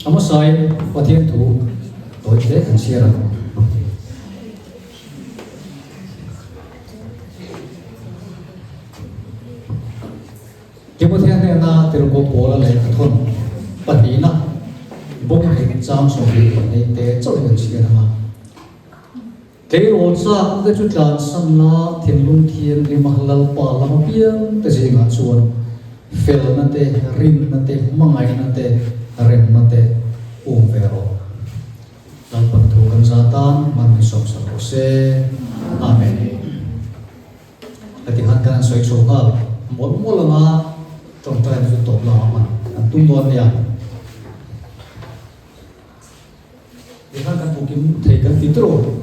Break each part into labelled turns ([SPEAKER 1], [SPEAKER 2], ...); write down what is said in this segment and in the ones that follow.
[SPEAKER 1] A hmasain Pathian thu tawi hle kan chhiar ang. Timothea hnena tirhkoh Paula lehkha thawn pahnihna bawng hnih chang 22 te chauhin an chhiar ang a. Tleirawl chak te chu tlansan la thinlung thianghlim a Lalpa lam apiang te zingah chuan felna te, rinna te, hmangaihna te, remna te um ve rawh. Lalpan thu kan za tan hman min sawmsak rawh se. Amen. Heti khan kan han sawi chho nghal mawlh mawlh anga tawngtaina chu tawp lamah hman kan tum dawn nia. Ti khan kan hmukim thei kan ti tawh.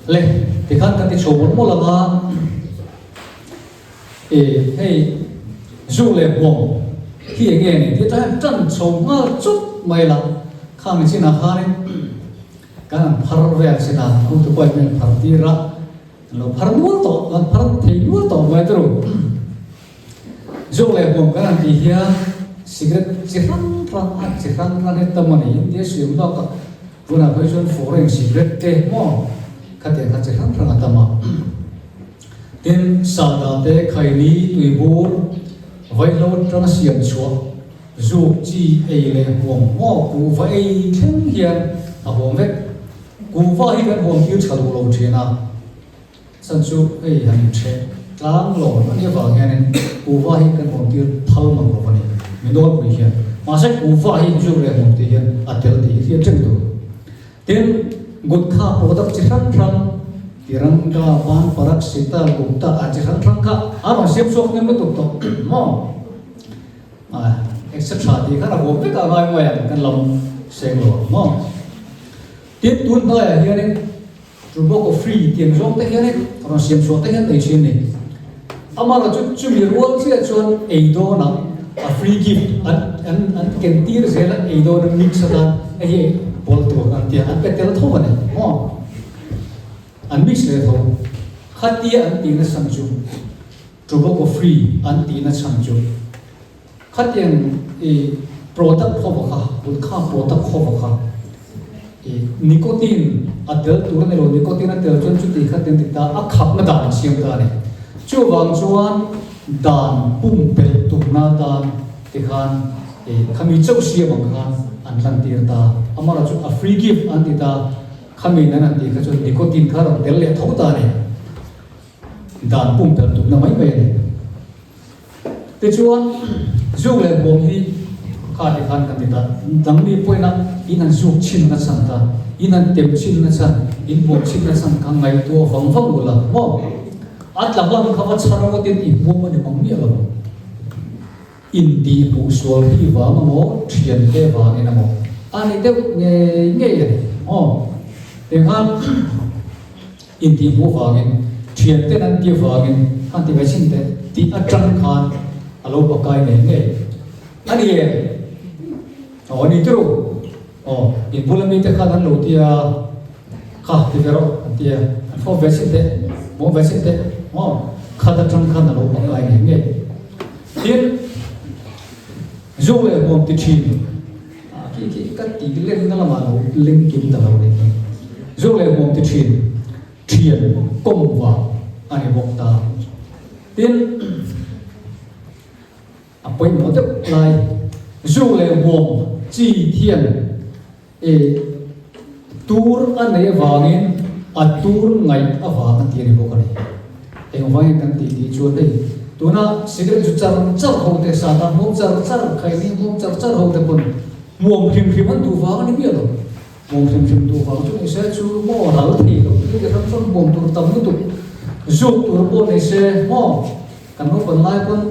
[SPEAKER 1] Le, tikhan kan ti chho mawlh mawlh ang a. E, hei zu leh hmuam hi eng nge ni tih atang hian tan chho nghal chawp mai la, khang chinah khanin kan han phar vel chin a, hotu pawhin min han phar tir a, an lo phar nual tawh, an phar thei nual tawh mai turu. Zu leh hmuam kan han tih hian cigarette chi hrang hrang a chi hrang hrang hi tam a ni, India siam bakah tunah phei chuan foreign cigarette te maw khatiang kha chi hrang hrang a tam a. Tin, Sahdah te, Khaini, Tuibur, Vaihlo atanga siam chhuah, zuk, chi, ei leh huam maw kuhva ei thleng hian a huam vek. Kuhva hi kan huam tir tha duh lo thin a, chhan chu hei han inchhe tlang lo a nih avang hianin kuhva hi kan huam tir phal mang lo a ni, mi nawlpui hian. Mahse kuhva hi zuk leh huam tih hian a tel tih hi hriat reng tur. Tin, Gutkha product chi hrang hrang, Tiranga, Pan Parag, Sitar, Gupta ah chi hrang hrang kha a rawn siam chhuak hnem lutuk tawh maw? Ah, etc. Tih khan a huam vek a ngai mai ang kan lam seng lo ang maw? Tin, tun hnaiah hianin Tobacco free tih ang zawng te hianin rawn siam chhuah te hian nei thin ni. Amaherawhchu chumi rual chiah chuan ei dawnah a free gift an an an ken tir zel a, ei dawna mix atan hei hi pawl tur an tia an pe tel tho a ni maw? An mix leh tho. Khatia an tihna chhan chu tobacco free an tihna chhan chu Khatiang i product ho kha, gutkha product ho kha i nicotine a tel tur a ni lo, nicotine a tel chuan chuti khatin ti ta a khapna dan a siam ta a ni. Chuvang chuan dan pumpelh tumna atan tikhan i khami chauh siam ang khan an lantir ta. Amaherawhchu a free gift an ti ta, khami nan an tih kha chuan nicotine kha a rawn tel leh tho ta a ni. Dan pumpelh tumna mai mai a ni. Tichuan, zuk leh bawm hi kha ti khan kan ti ta, dangmi pawina in han zuk chhin na chhan ta, in han tem chhin na chhan, in bawm chhin na chhan kha ngaihtuah vang vang ula maw? A tla hlam kha va chhar ngawtin i hmuam a ni mang miah lo. In tih hmuh sual hi vang emaw, thiante vangin emaw a ni deuh ngei ngei a ni maw? Tiangkhan Intih hmuh vangin, thianten an tih vangin han ti ve chhin teh tih atang khan a lo pakai ngei ngei a ni em? Aw ni turu aw in bula mite khan an lo tia kha ti ve rawh an tia an fawp ve chhin teh bawm ve chhin teh aw khat atang khan a lo pakai ngei ngei tin zu leh hmuam ti thin Khi khi ka ti lenna lamah lo leng kim ta lo nih hi. Zu leh hmuam ti thin, thian kawng vang a ni bawk ta. Tin, a pawimawh deuh lai, zu leh hmuam chi thian e tur a nei avangin a tur ngaih avang a ti a ni bawk a ni. Engvangin kan tih tih chuan hei tuna cigarette zu char char ho te, sata hmuam char char, khaini hmuam char char ho te pawn hmuam hrim hrim an duh vang a ni miah lo. Hmuam hrim hrim duh vang chu ni se chu maw ral thei lo thil ti hrang hrang hmuam tur tam lutuk zuk tur pawh ni se maw kan naupan lai pawn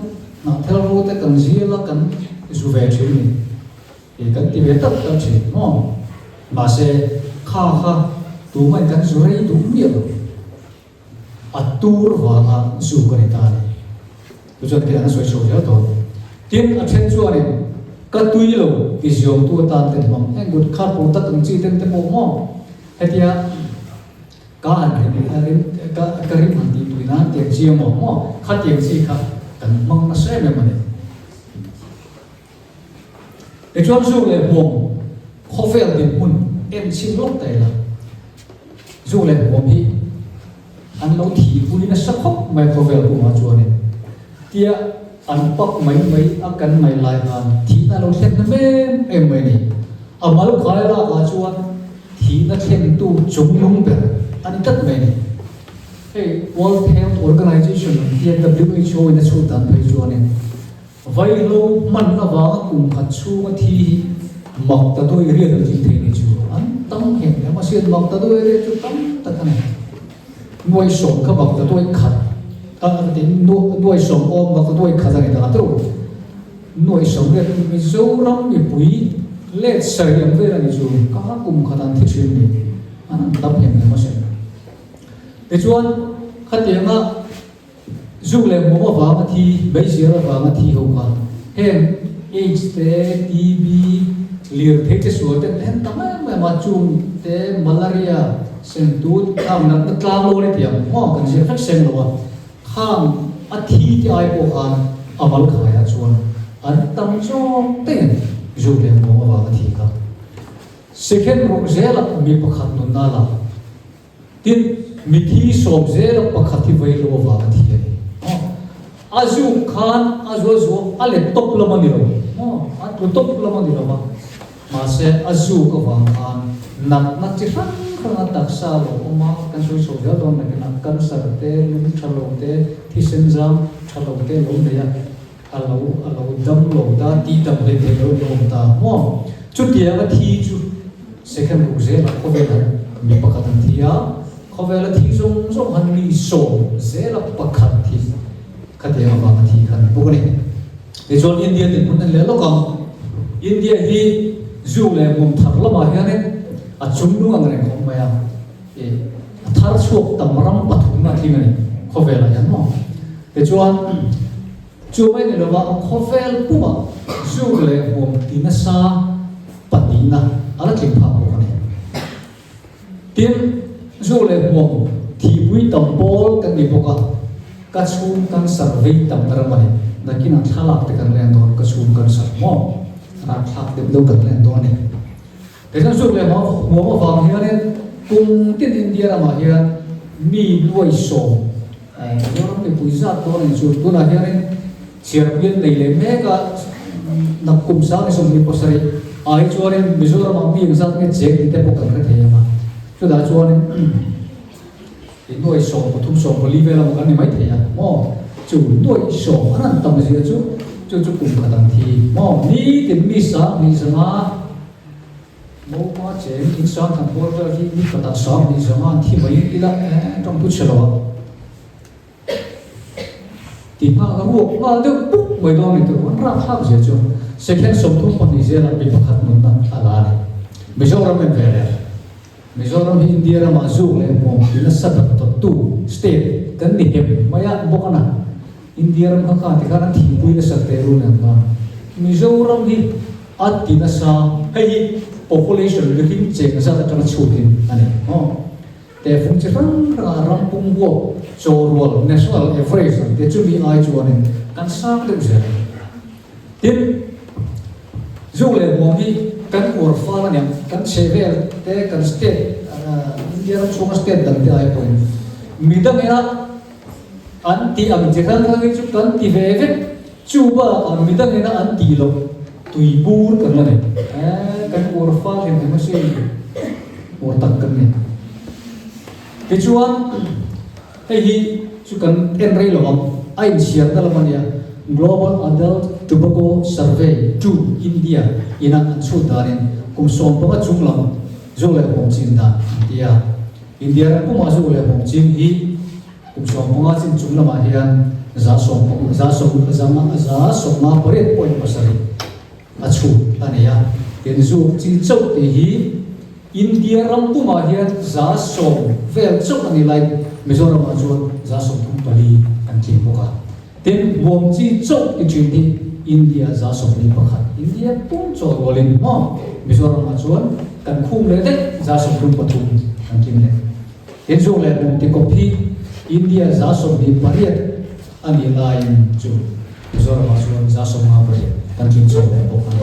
[SPEAKER 1] hnahthel ro te kan zial a kan zu ve thin ni. Kan ti ve tak tak thin maw. Mahse, kha kha tumahin kan zu rei duh miah lo. A tur vanga zu ka ni ta a ni. Chu chuan kei an sawi chho zel dawn. Tin, a then chuanin ka tui lo ti ziawmtu atan ten hmang eng gut kha product ang chi ten te pawh maw hetia ka han rim rim ka ka rim han tih tui nan tiang chi emaw maw khatiang chi kha kan hmang nasa em em a ni. Tichuan zu leh hmuam khawvel dinhmun en chhin lawk ta ila, zu leh hmuam hi an lo thihpui nasa khawp mai khawvel pumah chuanin tia an pak mai mai a kan ngaih lai khan thihna a lo thlen hnem em em mai a ni. A mal khai lakah chuan thihna thlentu chungnung ber a ni tlat mai a ni. Hei World Health Organization an tia WHO in a chhut dan phei chuanin Vaihlo hman avanga kum khat chhunga thi hi mak ta duai riat an tling thei ni chu an tam hem em a sin, mak ta duai riat chu tam tak a ni. Nuai sawm kha mak ta duai khat a ti nuai sawm awm mak ta duai khat a ni ta teuh. Nuai sawm riat Mizoram mipui let sarih ang vel a ni chu ka kum khat an thi thin ni an an tam hem em a sin. Tichuan khatianga Zu leh hmuam avanga thi, meizial avanga thi ho kha heng AIDS te, TB, lirthei te sual te an tam em em a, chung te malaria, sentut, khang natna tlang lo a ni tih ang maw kan ziak vek seng lo a, khang a thi te ai pawh khan a mal khaiah chuan an tam zawk daih a ni, zu leh hmuam avanga thi kha. Second ruk zelah mi pakhat nunna la. Tin, mithi sawm zela pakhat hi vaihlo avang a thi a ni. Aw, a zuk khan a zua zua a let tawp lam a ni lo. Aw, a tlu tawp lam a ni lo va. Mahse, a zuk avang khan natna chi hrang hrang a taksa a lo awm a, kan sawi chho zel dawn nakin a cancer te, lung tha lo te, thisen zam tha lo te a lo nei a, a lo a lo dam lo ta, tih dam hlei thei lo a lo awm ta maw? Chutianga thi chu second ruk zelah khawvel han mi pakhat an thi a, khawvela thi zawng zawng han mi sawm zela pakhat hi khatiang avanga thi kha a ni bawk a ni. Tichuan India dinhmun en leh lawk ang. India hi zu leh hmun thar lamah hianin a chungnung ang reng khawp mai a, ih a thar chhuak tam ram pathumna tling a ni khawvelah hian maw? Tichuan, chu mai ni lova khawvel pumah zu leh hmuam ti nasa pahnihna a la tling phah bawk a ni. Tin, zu leh hmuam thihpui tam pawl kan ni bawk a, ka chhung cancer vei tamna ram a ni. Nakinah thlalak te kan len dawn, ka chhung cancer maw rapthlak deuh deuh kan len dawn a ni. Tichuan zu leh hmuam avang hianin kum tin India ramah hian mi nuai sawm Mizoram mipui zat dawn ang chu tunah hianin chhiarpuian nei leh mek a, nakkum sang ni 27 ah hi chuanin Mizoramah mi engzat nge cheng tih te pawh kan hre thei ang a, chutah chuanin i nuai 13 14 vel emaw kan ni mai thei a maw, chu nuai sawm an han tam zia chu chu chu kum khat ang thi maw nitin mi 2000 zanga Mopa cheng in sang kan bawr vel hi ni khatah 20 zanga an thi mai ila eh tawng pu chhe lo a ti nghal ruak nghal deuh puk mai dawn ni tur an rapthlak zia chu second 32 zelah mi pakhat nunna a la a ni. Mizoram en ve leh Mizoram hi India ramah zuk leh hmuam ti nasa dat dawttu state kan ni hem mai a bawk a na. India ram kha kha tikhan an thingpui nasat teh run ang a, Mizoram hi a ti nasa, hei hi population mihring cheng zat atanga chhutin a ni maw? Tehfung chi hrang hrangah ram pum huap chaw rual national average ang te chumi ai chuanin kan sang deuh zel a ni. Tin, zu leh hmuam hi kan uar fal a niang, kan chhehvel te kan state India ram chhunga state dang te ai pawhin midangina An tih ang chi hrang hrang hi chu kan ti ve vek. Chu bakah midangina an tih loh tui bur kan la nei. Eeh kan uar fal hem hem a si. Uar tak kan nei. Tichuan hei hi chu kan en rei lo ang. A inchhiarna lam a nia. Global Adult Tobacco Survey 2 India ina an chhut danin kum 15 chung lam zu leh hawm chin dan an ti a. India ram pumah zu leh hawm chin hi Kum 15 chin chung lamah hian 100 158.7 a chhut a nei a, tin zuk chi chauh tih hi. India ram pumah hian 10% vel chauh a ni lai Mizoramah chuan 34% kan tling bawk a. Tin, hmuam chi chauh ti thin hi India 41%, India pum chaw rualin maw Mizoramah chuan kan khum leh daih 33% kan tling leh. Tin, zuk leh hmuam ti kawp hi India 28% a nih laiin chu Mizoramah chuan 58% kan tling chho leh bawk a ni.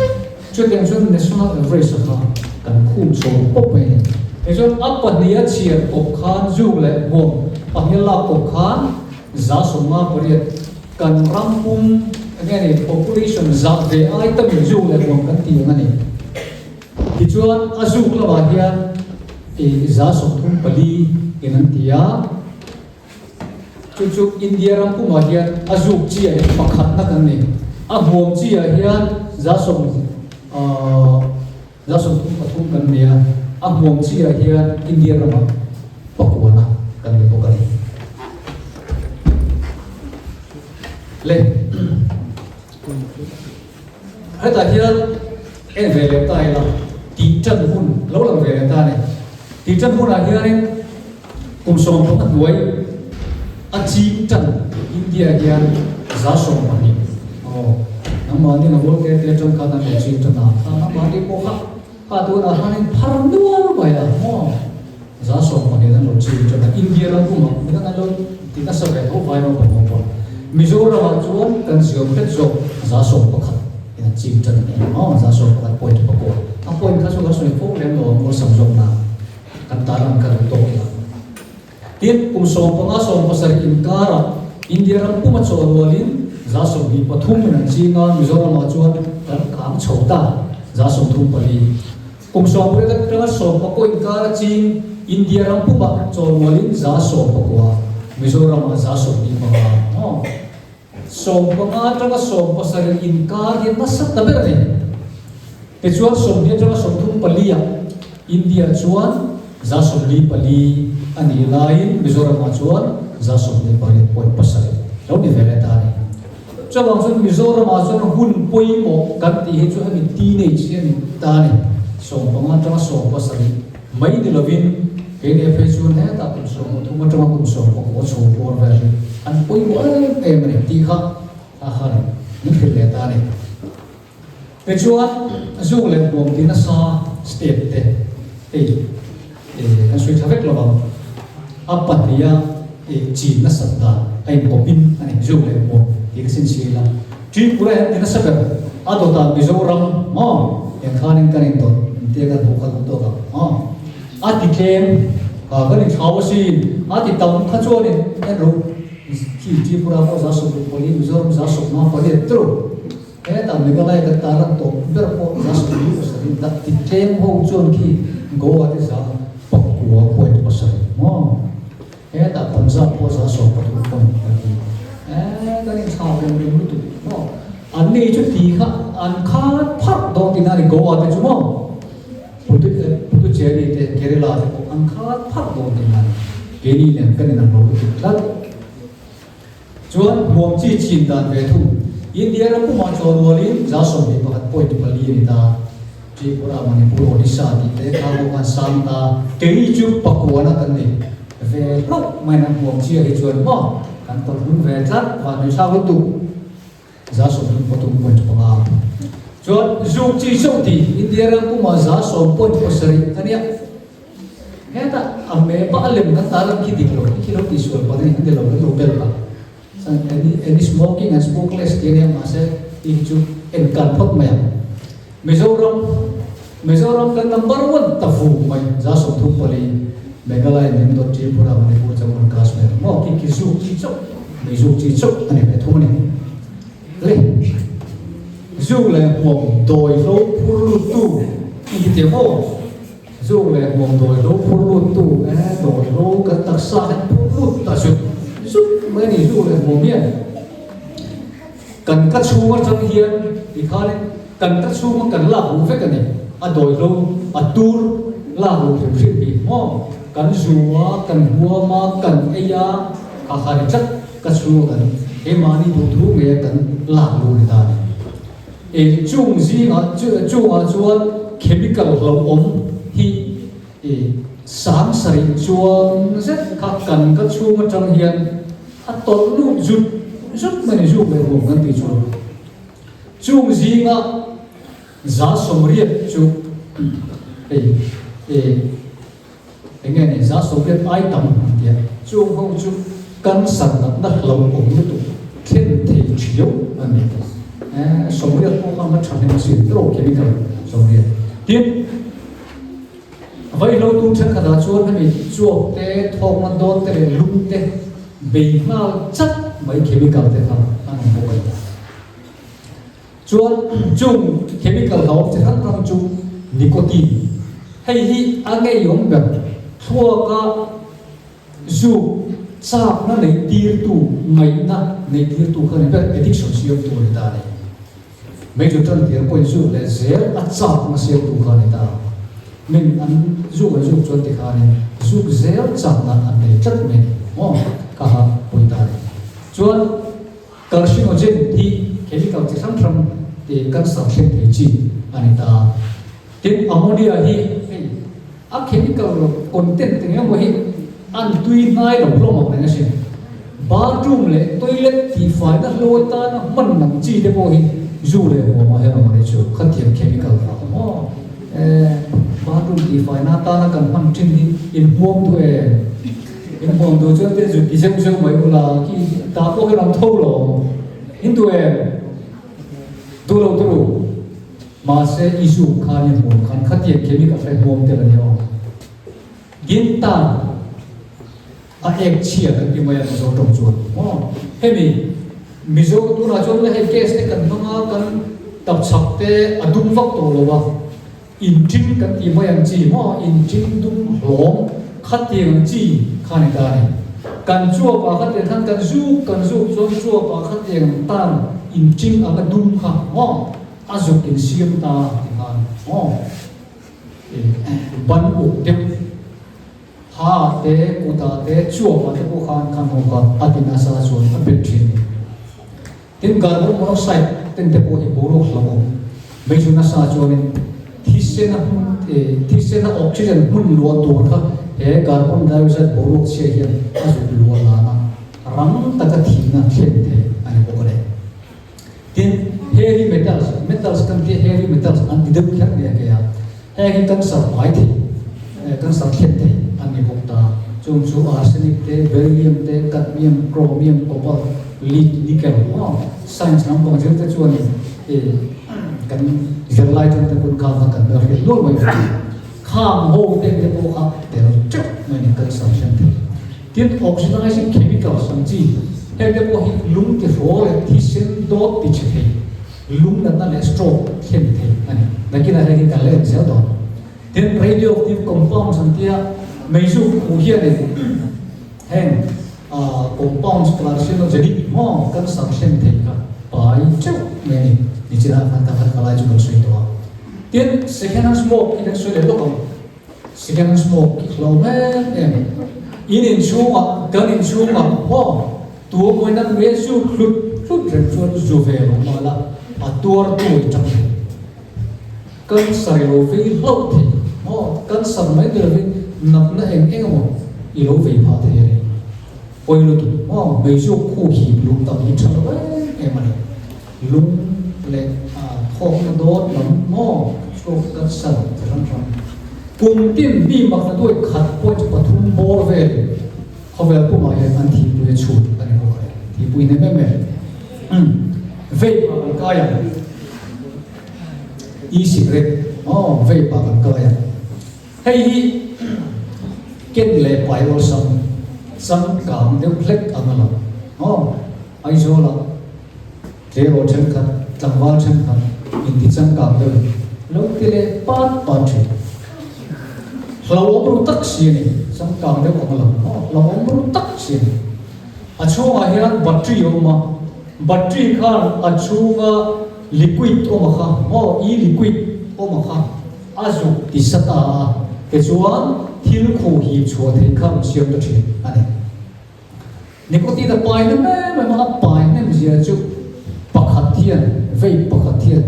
[SPEAKER 1] Chutiang chuan National Average a kha kan khum chho pawp mai a ni. Tichuan a pahniha chhiar kawp khan zuk leh hmuam pahniha lak kawp khan 58% kan ram pum enge ni population zah ve ai tamin zuk leh hmuam kan ti ang a ni. Tichuan a zuk lamah hian ih 34% in an ti a. Chu chu India ram pumah hian a zuk chi ah hian pakhatna kan nei. A hmuam chi ah hian 33% kan nei a, a hmuam chi ah hian India ramah pakuana kan ni bawk a ni. Le hetah hian en ve leh ta ila tih tan hun lo lang ve leh ta a ni. Tih tan hunah hianin Kum 15 hnuai a ching tan India hian 12% aw nangmahni na rual te te atang khan an lo ching tan a, kha nangmahni pawh kha kha tunah khanin phar nual mai a maw 12% an lo ching tan a India ram pumah midang an lo ti nasa ve tho vai naupang ho pawh Mizoramah chuan kan ziam hret zawk 11% in an ching tan a ni maw 11.9 a point kha chu kan sawi fo lem lo ang awlsam zawk na. Kan tan ang ka duh tawk ila. Tin, kum 15 17 inkarah India ram puma chaw rualin 23% in an ching a, Mizoramah chuan kan kang chho ta, 34%. Kum 18 atanga 19 inkara ching India ram puma chaw rualin 19%, Mizoramah 25%. Aw. 15 atanga 17 inkar hi nasa ta ber a ni. Tichuan 20 atanga 34 ah India chuan 44% a nih laiin Mizoramah chuan 98.7 lo ni ve leh ta a ni. Chuvang chuan Mizoramah chuan hun pawimawh kan tih hi chu hemi teenage hi a ni ta a ni. 15 atanga 17 mai ni lovin Keini phei chuan hetah kum 13 atanga kum 19 chho bawr vel hi an pawimawh em em a ni tih kha a han min hrilh leh ta a ni. Tichuan zuk leh hmuam ti nasa state te hei kan sawi tha vek lo ang, a pahniha chin nasat dan a inkawpin a ni zuk leh hmuam tih ka chhinchhiah ila. Tripura hian ti nasa ber a dawtah Mizoram maw eng khanin kan indawt tia kan hmuh kha duh tawk ang maw. A ti tlem a kan inthlau asin a ti tam kha chuanin en ru khi Tripura pawh 64 Mizoram 58 tru hetah Meghalaya kan taran tawp ber pawh 47 dah ti tlem ho chuan khi Goa te 9.7 maw. Hetah Punjab pawh 13.4 eh kan inthlau rem rem lutuk maw an ni chu ti kha an khat pharh dawn tihna a ni Goa te chu maw Puducherry te Kerala te pawh an khat pharh dawn tihna a ni keini nen kan inang lo lutuk tlat chuan hmuam chi chin dan ve thung India ram pumah chaw rualin 21.4 a ni ta. Tripura, Manipur, Odisha tih te kha pawh khan sang ta. Kei chu pakuana kan ni ve hlauh mai nan huam chiah hi chuan maw kan tawlh hnung ve tlat van hawi thlak lutuk 33.5. Chuan zuk chi chauh ti India ram pumah 10.7 a nia. Hetah a map a a lem kan tarlan khi dik lo khi lo tihsual palh a ni, a ni lo kan lo bel palh. Any smoking and smokeless tih a nia mahse tih hi chu en kal phawt mai ang. Mizoram Mizoram kan number one ta vung mai 34% Meghalaya min dawt Tripura Manipur Jammu and Kashmir maw khi khi zuk chi chauh mei zuk chi chauh a ni ve thung a ni. Le zuk leh hmuam dawi hlo phur lut tu tih hi tiang aw. Zuk leh hmuam dawi lo phur lut tu e, dawi lo kan taksa hian phur lut ta zut zut mai a ni zuk leh hmuam hian. Kan ka chhung atang hian tikhanin kan ka chhunga kan lak luh vek a ni, a dawi lo a tur lak luh hrim hrim hi maw kan zu a, kan hmuam a, kan ei a, kha kha ni tlat ka chhunga kan keimahni duhthu ngeia kan lak luh ni ta a ni. Chung zingah chungah chuan chemical hlauhawm hi. I 70 chuang zet kha kan ka chhung atang hian a tawlh lut zut zut mai ni zuk leh hmuh kan tih chu. Chung zinga 80 chu hei i eng nge ni 80 ai tam an tia chung ho chu cancer natna hlauhawm lutuk thlen thei thiau a ni. 80 pawh kha a tha hnem asin tiraw chemical 80. Tin. Vaihlo tum thenkhatah chuan hemi chuak te, thawkna dawn te leh lung te bei nghal chat mai chemical te kha an awm bawk a ni. Chuan chung chemical hlauhawm chi hrang hrang chu nicotine, hei hi a ngeiawm ber thluaka zuk chakna neih tirtu, ngaihna neih tirtu kha a ni ber, addiction siamtu a ni ta a ni. Major tan tir pawhin zuk leh zel a chak na siamtu kha a ni ta. Min an zuk an zuk chuan tikhanin zuk zel chakna an nei tlat mai a ni maw? Ka ha pawi ta a ni. Chuan carcinogen hi chemical chi hrang hrang ti cancer thlen thei chi a ni ta. Tin, ammonia hi hei a chemical content eng emaw hi an tui hnai lo hlawm ang reng asin. Bathroom leh toilet tihfaina hlo atana hman ang chi te pawh hi zu leh huamah hian awm a ni chu. Khatiang chemical kha a awm aw. Eh, bathroom tihfaina atana kan hman thin hi inhmuam duh em? Inhmuam duh chuan te zu ti zeuh zeuh mai ula khi tah pawh hian an tho lo. In duh em? Duh lo turu. Mahse i zuk khan i hmuh khan khatiang chemical kha i hmuam tel a nia aw. Din tan a ek chhia kan ti mai a Mizo tawng chuan maw. Hemi Mizo tunah chuan hei gas te kan hmang a kan tapchhak te a dum vak tawh lo a, inṭing kan ti mai ang chi maw, inṭing dum hlawm khatiang ang chi kha ni ta a ni. Kan chuap ah khatiang khan kan zuk kan zuk chuan chuap ah khatiang ang tan inṭing ang a dum kha maw. A zuk in siam ta ti khan maw i ban uk deuh ha te kut ah te chuap ah te pawh khan khan ho kha a ti nasa chuan a bet thin ni. Tin carbon monoxide ten te pawh hi boruak hlauhawm mai chu nasa chuanin thisena hmun thisena oxygen hmun luah tur kha he carbon dioxide boruak chhia hian a zuk luah lana rang taka thihna thlen thei a ni bawk a ni. Tin, heavy metals, metals kan tih heavy metals an ti deuh kher mai a kei a, heng hi cancer pai thei, cancer thlen thei an ni bawk ta. Chung chu arsenic te, beryllium te, cadmium, chromium, cobalt, lead, nickel maw science lampang zir te chuanin kan zirlai tan te pawn kha kha kan la hriat nual mai bawk a. Khang ho te te pawh kha tel teuh mai a ni cancer thlen thei. Tin, oxidizing chemicals ang chi, hengte pawh hi lung ti hraw leh thisen dawt ti chhe thei, lung natna leh stroke thlen thei a ni. Nakinah heng hi kan la en zel dawn. Tin, radioactive compounds an tia meizuk hmuh hianin heng compounds carcinogenic maw cancer thlen thei kha pai teuh mai a ni. Nichinah khan ka khat ka lai chu kan sawi tawh a. Tin, second hand smoke hi kan sawi leh lawk ang. Second smoke i hlo em em. In inchhungah, kan inchhungah maw tuamawin an mei zu hlut hlut reng chuan zu ve lo mah la, a tuartu i tang thei. Cancer i lo vei hlauh thei maw, cancer mai ni lovin natna eng eng emaw i lo vei phah thei a ni. Pawi lutuk maw, meizu khu hip lung tam hi tha lo em em a ni. Lung leh thawkna dawt lam maw stroke cancer chi hrang hrang. Kum tin mi 1.3 bawr vel khawvel pumah hian an thihpui a chhut a ni bawk a ni. Thihpui hnem em em. Vape ah kan kai ang. E-cigarette maw vape ah kan kai ang. Hei hi ken leh pai awlsam changkang deuh hlek ang a lang maw. Aizawlah tleirawl thenkhat, tlangval thenkhat inti changkang deuh lo ti leh pat pat thin. Hlauhawm ru tak si a ni, changkang deuh ang a lang maw? Hlauhawm ru tak si a ni. A chhungah hian battery a awm a, battery khan a chhunga liquid awm a kha maw, e-liquid awm a kha a zuk ti sa ta a, tichuan thil khuh hip chhuah theih kha a rawn siam ta thin a ni. Nicotine a pai hnem em em a, a pai hnem zia chu pakhat hian, vape pakhat hian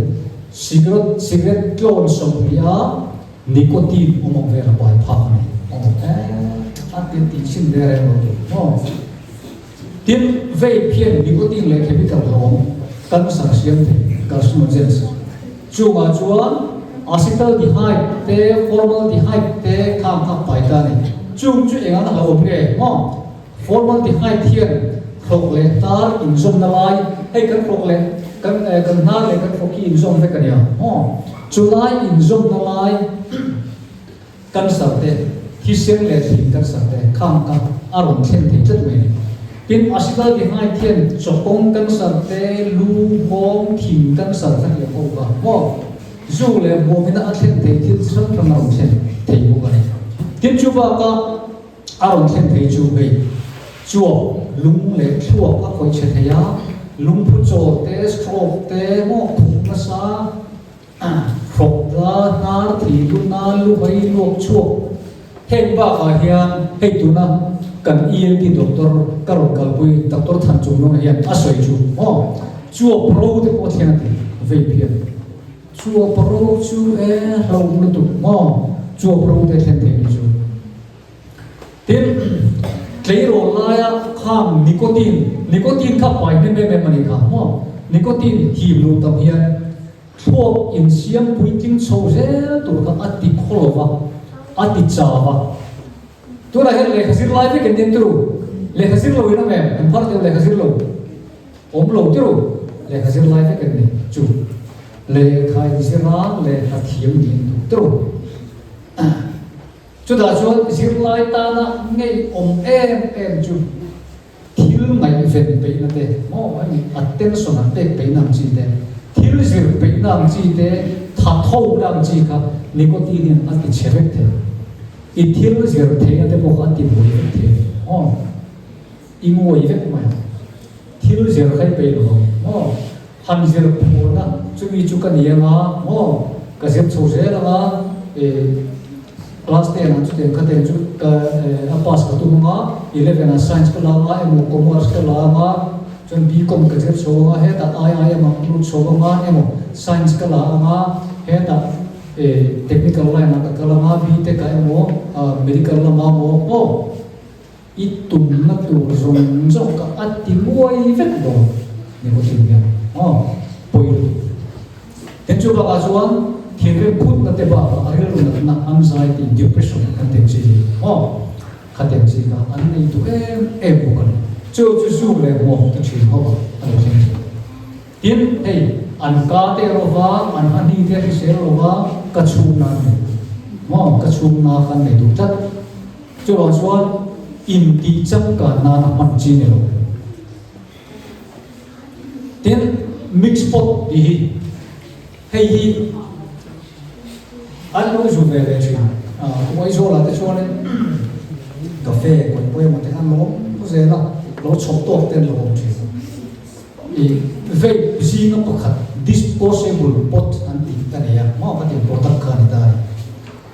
[SPEAKER 1] cigarette, cigarette tlawn 20 a. Nicotine awm ang vel a pai phak a ni. Aw eh, a ti tih chhin ve reng lo tur maw? Tin, vape hian nicotine leh chemical hlawm cancer siam thei, carcinogens. Chungah chuan acetaldehyde te, formaldehyde te khang kha pai ta a ni. Chung chu engah hlauhawm nge maw? Formaldehyde hian hrawk leh hnar inzawmna lai, hei kan hrawk leh kan kan hnar leh kan hrawk hi inzawm vek a nia maw? Chulai inzawmna lai cancer te, thisen leh thin cancer te khang kha a rawn thlen thei tlat mai a ni. Tin, acetaldehyde hian chawkawng cancer te, lu, nghawng, thin cancer kha ti ang ho kha maw? Zu leh hmuamina a thlen thei thil chi hrang hrang a rawn thlen thei bawk a ni. Tin, chu bakah A rawn thlen thei chu hei chuap lung leh thluak a khawih chhe thei a, lungphu chawl te, stroke te, hmawk thuk nasa, hrawk la, hnar thi luna, luhai luak chhuak. Heng bakah hian hei tuna kan ENT doctor ka rawn kalpui Doctor Thanchungnunga hian a sawi chu maw chuap ro te pawh a thleng a ti vape hian. Chuap ro chu e hlauh lutuk maw chuap ro te thlen thei ni chu. Tin, tleirawl laia khang nicotine, nicotine kha pai hnem em em a ni kha maw? Nicotine him luh tam hian thluak insiam puitling chho zel tur kha a ti khaw lo va, a ti chau va. Tunah hian lehkha zir lai vek in nia turu, lehkha zir lo in awm em? An phar teu lehkha zir lo awm lo turu, lehkha zir lai vek in ni chu. Lehkha inzir a, lehkha thiam niin duh turu. Chutah chuan zirlai tana ngeiawm em em chu thil ngaihven peihna te, maw hemi attention an pek peihna ang chi te, thil zir peihna ang chi te, tha thona ang chi kha nicotine hian a ti chhe vek thei. I thil zir theihna te pawh kha a ti buai vek thei a ni maw? I ngawi vek mai ang. Thil zir kha i peih lo ang maw? Han zir phurna chumi chu ka ni anga maw? Ka zir chho zel anga eh class ten ah chutiang kha ten chu ka eh a pass ka tum anga eleven ah science ka la anga emaw commerce ka la anga chuan B-com ka zir chho anga hetah IIM ah ka lut chho anga emaw science ka la anga hetah eh technical line ah ka kal anga B-tech ah emaw ah medical lamah maw maw? I tumna tur zawng zawng kha a ti nguai vek dawn ni maw tin hian aw pawi lutuk. Tin chu bakah chuan thinrim phutna te bakah a rilru natna anxiety, depression kan tih ang chi hi aw khatiang chi kha an nei duh em em bawk a ni. Chu chu zu leh hmuam ta thin ho a lo thleng thin. Tin hei an ka te erawh a an hahni te a hrisel lo a ka chhungna an nei duh maw ka chhungna kha an nei duh tlat. Chuvang chuan intih changkan nana hman chi ni lo. Tin, mix pot tih hi hei hi an lo zu ve leh thin. Kum Aizawlah te chuanin cafe kawt pawimawh te khan lo awm zel a, lo chhawp tawk te an lo awm thin. I vape zinga pakhat disposable pot an tih a nei a, maw ka tih product kha a ni ta a ni.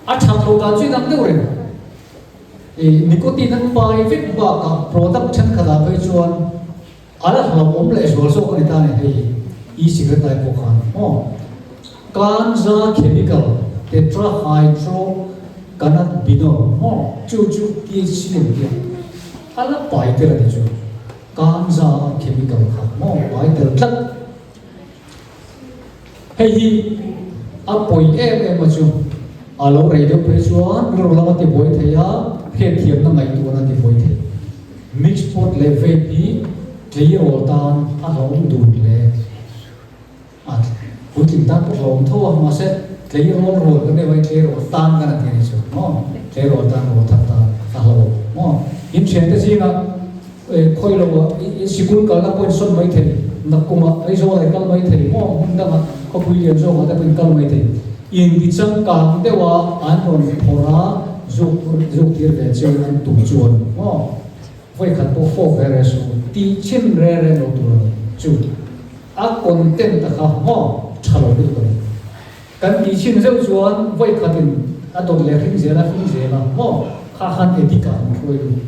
[SPEAKER 1] A that loh dan chu inang deuh reng. I nicotine an pai vek bakah product thenkhatah phei chuan a la hlauhawm leh zual zawk a ni ta a ni hei e-cigarette lai pawh khan maw. Kanza chemical tetrahydrocannabinol maw chu chu THC an tia a la pai tel a ni chu. Kanza chemical kha maw pai tel tlat. Hei hi a pawi em em a chu a lo rei deuh phei chuan rilru lam a ti buai thei a, hriatthiamna ngaihtuahna a ti buai thei. Mix pot leh vape hi tleirawl tan a hlauhawm dun hle. A puitling tan pawh hlauhawm tho a, mahse tleirawl rual kan nei mai tleirawl tan kan a ti a ni chu maw? Tleirawl tan rual thar tan a hlauhawm maw? Inthiante zingah Khawi lo ah i sikul kalna pawh in sawn mai thei, nakkum ah Aizawl ah i kal mai thei maw, hmun dang ah khawpui lian zawk ah te pawh in kal mai thei. In ti changkang deuh a an rawn phawrh a, zuk zuk tir ve che an tum chuan maw, vawikhat pawh fawk re re suh, tih chhin re re lo tur a ni chu. A content a kha maw tha lo lutuk a ni. Kan tih chhin zeuh chuan vawikhat in a dawt leh hring zel a hring zel a maw, kha khan addict ah an hruai lut.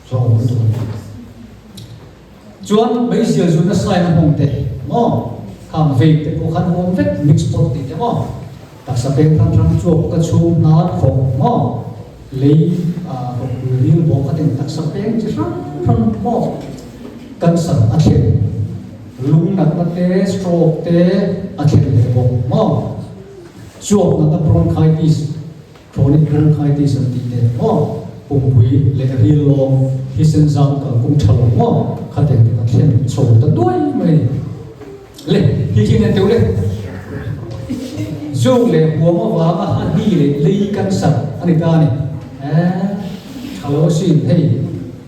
[SPEAKER 1] Hlawm lutuk a ni. Chuan meizial zunna sign a hmawng te maw, khang vape te pawh khan huam vek mix pot tih te maw. Taksa peng hrang hrang chuak ka chhung hnar khawk maw? Lei rawpui ril bawk a tin taksa peng chi hrang hrang maw? Cancer a thlen, lung natna te, stroke te a thlen leh bawk maw? Chuak natna bronchitis, chronic bronchitis an tih te maw? Pumpui leh ril lawng thisen zam kalkawng tha lo maw? Khatiang te kha thlen chho ta duai mai a ni. Le, hi khi nen teuh le. Zuk leh huam avanga a hni leh lei cancer a ni ta a ni. Eh, tha lo asin hei.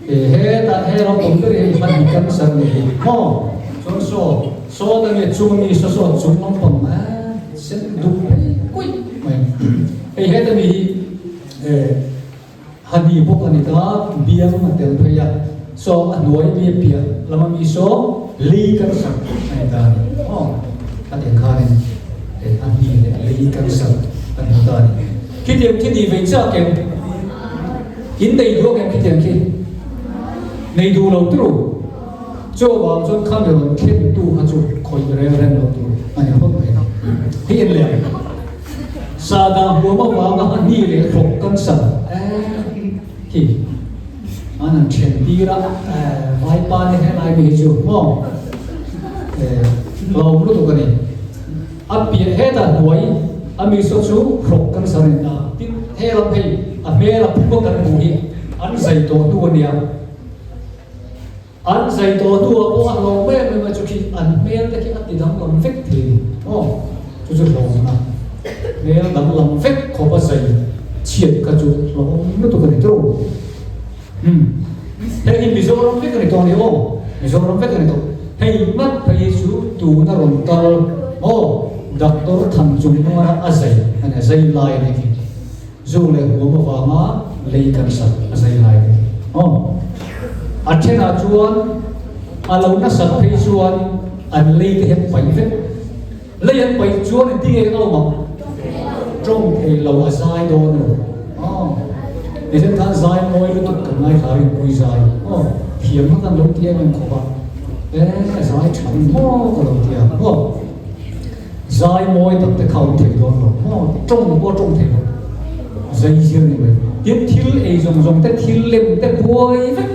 [SPEAKER 1] E hetah he ram awm ber hi hei hni cancer ni hi maw? Chuan saw, saw ta nge chung mi saw saw chung lampang eh sen duk phei kuih mai. Hei heta mi hi eh Hani bawk a ni ta, biang a tel phei a, saw a hnuai mi a piah lama mi saw lei cancer a ni ta a ni. Aw, a tiang khanin a hni leh lei cancer a ni ta a ni. Khitiang khi ni vei chak em? In nei duh ang em khitiang khi? Nei duh lo turu. Chu avang chuan kha mi rawn thlentu kha chu khawih rel reng lo tur a ni phawt mai. Hi en leh ang. Sahdah huam avanga a hni leh hrawk cancer khi an han then tir a, vaipa te helai te hi chu maw hlawm lutuk a ni. A piah hetah hnuai a mi saw chu hrawk cancer a ni ta. Tin, he lam hei a hmel a pum a kan hmuh hi an zai tawh hnu a nia. An zai tawh hnuah pawh a hlawm em em a, chu khi an hmel te khi a ti danglam vek thei ni aw, chu chu hlawmna hmel danglam vek khawp a zai chhiat kha chu hlawm lutuk a ni tawh. Umm hei hi Mizoram vek a ni tawh a ni aw, Mizoram vek a ni tawh. Hei ngat phei hi chu tuna rawn kal aw Doctor Thanchungnunga a zai a ni, a zai lai a ni khi. Zu leh huam avanga lei cancer a zai lai te aw. A thenah chuan a lo nasat phei chuan an lei te hian paih vek. Lei an paih chuan engtin nge a awm ang? Tawng thei lo a zai dawn lo aw. Tichuan khan zai mawi lutuk kan ngaithla rinpui zai aw. Thiam kha kan lo ti em em khawp a. E zai tha maw ka lo ti a aw. Zai mawi tak te kha awm thei dawn lo maw? Tawng pawh a tawng thei lo. Zai zir ni mai. Tin, thil ei zawng zawng te, thil lem te buai vek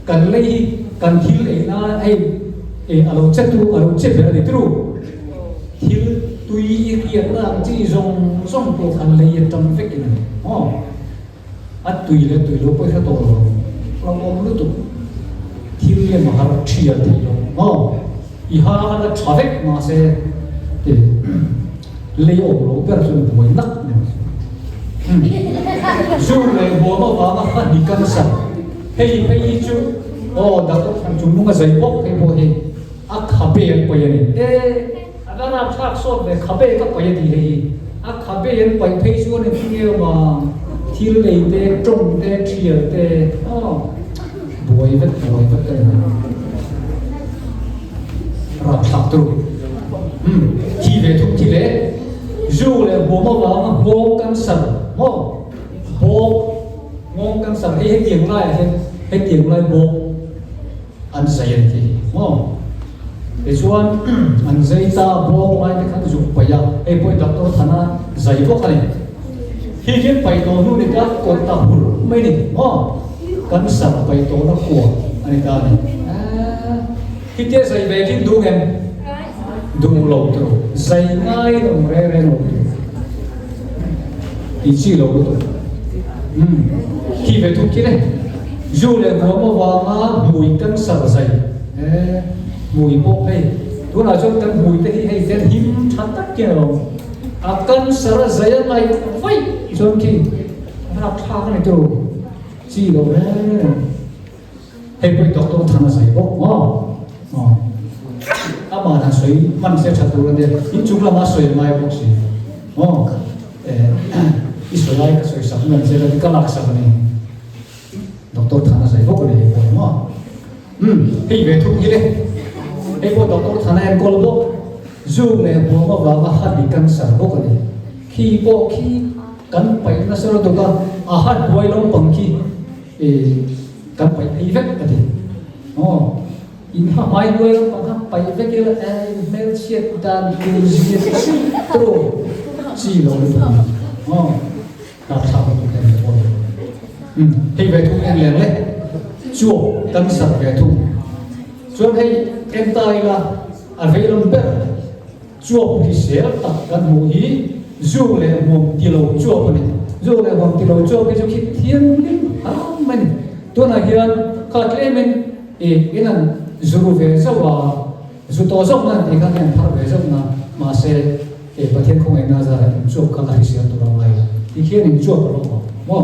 [SPEAKER 1] kan lei hi kan thil ei na hei e a lo che tu a lo che ber a ni tru. Thil tui i hriatna ang chi zawng zawng pawh khan lei atang vekin a ni maw? A tui leh tui lo pawh i hre tawh lo. Hlauhawm lutuk. Thil lem a har thial thei lo maw? I ha a la tha vek mahse ti lei awm lo ber chuan buai nak ni mai. Zu leh huam avanga ha ni cancer hei phei hi chu aw doctor thlan chung nung a zai bawk phei pawh hi a khabe an paih a ni. E A va rapthlak sawt ve, khabe ka paih a ti hei hi. A khabe an paih phei chuan engtin nge awm ang, thil lei te, tawng te, thial te, aw buai vek buai vek ka ni mai. Rapthlak tur. Umm, thi ve thung thi le. Zu leh huam avanga nghawng cancer maw? Bawk, nghawng cancer hei hetiang laiah hian hetiang lai bawk. An zai an ti maw? Tichuan an zai ta bawk lai te khan zuk paih a, hei pawh hi Doctor Thana zai bawk a ni. Hi hian paih tawh hnu ni ta kawt ta hur mai ni maw? Cancer paih tawhna kua a ni ta a ni. Eeh khitia zai ve thin duh ngem? Duh lo tur, zai ngai lo reng reng lo tur. Tih chi lo lutuk. Umm khi ve thuk khi le. Zu leh huam avanga hmui cancer zai e hmui pawh hei tunah chuan kan hmui te hi hei ten him tha tak hian a lo awm. A cancer a zai a ngaih vaih chuan khi rapthlak a ni tur chi lo reng reng. Hei pawh hi doctor than a zai bawk maw? Aw. Amah han sawi hman se tha tur a nia. Inchung lama sawi a ngai bawk si. Maw? Eh, i sawi lai ka sawi sak mai ang che ka ti ka lak sak a ni. Doctor than a zai bawk a ni hei pawh hi maw? Umm, hei ve thung hi le. Hei pawh doctor than a enkawl bawk. Zu leh huam avanga hani cancer bawk a ni. Khi pawh khi kan paih nasa lutuk a, a hat buai lampang khi. E kan paih phei vek a ti. Aw, in ha hmai hnuai lampang kha paih vek ila e in hmelchhiat dan tur zia chu tawh. Chi lo lutuk a ni. Aw, rapthlak lutuk em le pawh ni. Umm, hei ve thung en leng le. Chuap kan sar ve thung. Chuan hei en ta ila a veilam ber chuap hrisel tak kan hmuh hi zu leh hmuam ti lo chuap a ni. Zu leh hmuam ti lo chuap hi chu khi thianghlim ham mai a ni. Tunah hian kha tlemin ih in an zuru ve zauh a, zu tawh zawk nan tih kha hian phar ve zauh na, mahse He Pathian khawngaihna zarah in chuap kha ka hrisel tur a ngai a, ti khian in chuap a lo awm maw?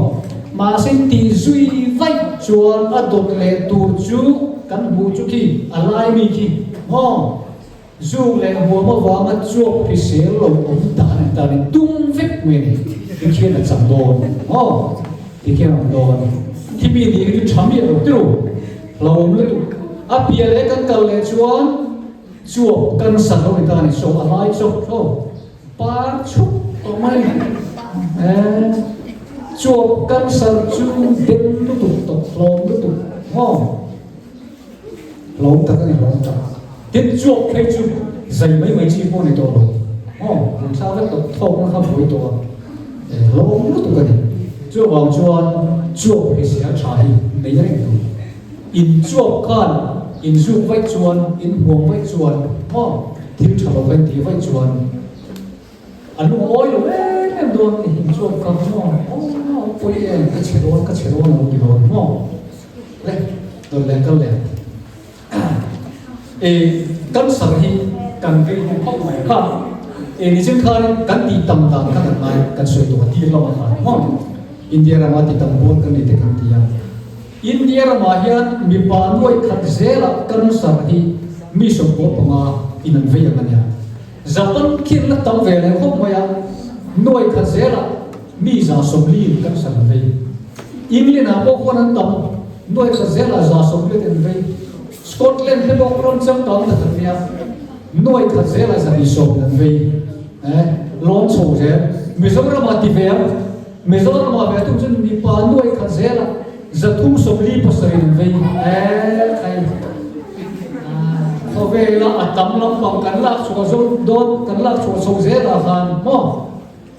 [SPEAKER 1] Mahse tih zui vaih chuan a dawt leh tur chu kan hmuh chu khi a lai mi khi maw? Zuk leh huam avanga chuap hrisel lo awm dan an tan in tum vek mai a ni, ti khian a chang dawn maw? Ti khian a awm dawn. Khi mi nih hi chu tha miah lo tirh hlauhawm lutuk. A piah leh kan kal leh chuan. Chuap kan sa lo ni ta ni so a lai chawp tho par chhup tawh mai eh chuap cancer chu den lutuk tawh hlawm lutuk maw hlawm tak a ni hlawm tak tin chuap phei chu zai mai mai chi pawh ni tawh lo maw an thla vek tawh thawkna kha buai tawh a eh hlawm lutuk a ni chuvang chuan chuap hrisel tha hi nei reng tur. In chuap khan in zuk vaih chuan, in huam vaih chuan, maw thil tha lo kan tih vaih chuan a lungawi lo em em dawn a ni. In chuap kha maw aw pawi em ka chhe dawn ka chhe dawn a lo ti dawn maw le dawn leh kal leh e cancer hi kan vei hnu khawp mai kha e nichin khan kan tih tam dan kha kan ngai kan sawi tawh a tir lamah khan maw India rama ti tam pawl kan ni te kan ti a. India ramah hian mipa nuaih khat zelah cancer hi mi 15 in an vei ang a nia. Japan khi la tam ve leh khawp mai a, nuaih khat zelah mi 140 in cancer an vei. England ah pawh khuan an tam, nuaih khat zelah 140 an vei. Scotland te pawh ram changkang tak an nia, nuaih khat zelah 210 in an vei. Eh, lawn chho zel. Mizoramah ti ve ang. Mizoramah ve thung chuan mipa nuaih khat zela 347 an vei e khai. Khawvela a tam lampang kan lak chhuah zo dawn kan lak chhuah chho zelah khan maw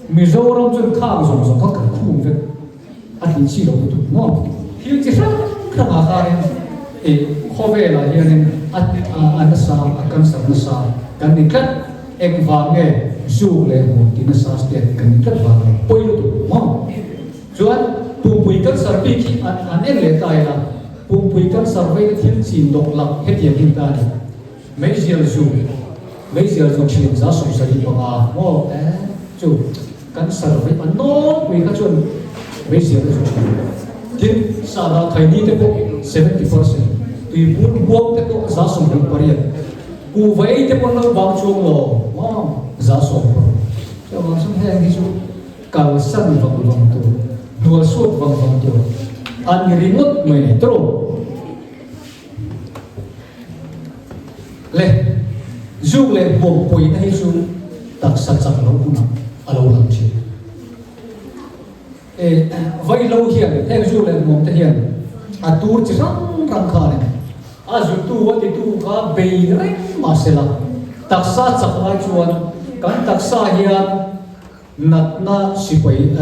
[SPEAKER 1] Mizoram chuan khang zawng zawng kha kan khung vek a tih chi lo lutuk maw thil chi hrang hrangah khanin ih khawvelah hianin a a nasa a cancer nasa kan ni tlat. Engvang nge zuk leh hmun ti nasa state kan ni tlat vang lo pawi lutuk maw? Chuan pumpui cancer bik hi an an en leh ta ila, pumpui cancer veina thil chin dawk lak hetiang hi ta a ni. Meizial zu, meizial zu thin 75 maw? Eh chu cancer vei a nawlpui kha chuan meizial a zu thin. Tin, sahdah thaini te pawh 70%, tuibur huang te pawh 78. Kuhva ei te pawh an lo bang chuang lo maw? 10% pawh. Chuvang chuan heng hi chu kalsan vang vang tur, hnualsuat vang vang tur a ni ringawt mai ni tawh. Le, zuk leh hmuam pawina hi chu taksa chak loh hunah a lo lang thin. E, vaihlo hian heng zu leh hmuam te hian a tur chi hrang hrang khanin a zutu a titu kha bei reng mah sela, taksa chak lai chuan kan taksa hian natna sipai